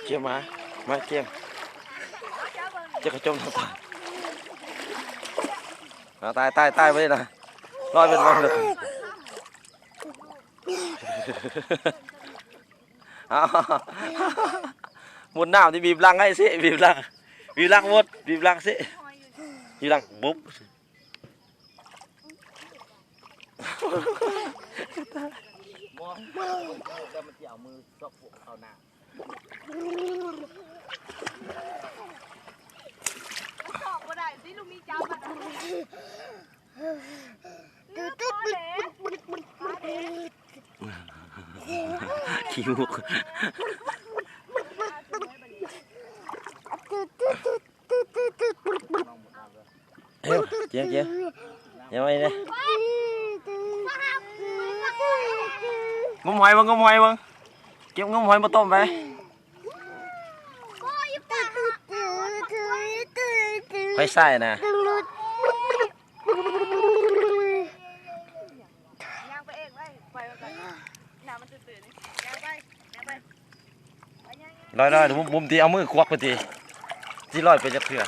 ກຽມມາ ມາກຽມ ເຈົ້າກະຈົມນ້ຳຕາຍ. ເອົາ ຕາຍ ຕາຍ ຕາຍໄປນະ ລອຍເປັນວັນເລີຍ. ເອົາ ໝົດນ້ຳທີ່ ບີບຫຼັງໃຫ້ຊິ ບີບຫຼັງ ບີບຫຼັງໝົດ ບີບຫຼັງຊິ ບີບຫຼັງບຸບ. ບໍ່ ແລ້ວມັນຊິເອົາມືຊອກເຂົ້າໜ້າ ມັນຊອກບໍ່ໄດ້ຊິ ລູກມີຈັບມັນ ຂີ້ມູກ. ເອີ ເກັບ ເກັບ ເກັບໄວ້ເດ້ ງມຫອຍເບິ່ງ ງມຫອຍເບິ່ງ ເກັບງມຫອຍມາຕົ້ມໄປ ໄຟໃຊ້ນະ. ລອຍໆ ບຸ້ມໆ ຕິ ເອົາມືຄວັກໄປຕິ ຊິລອຍໄປຈັກເທື່ອ.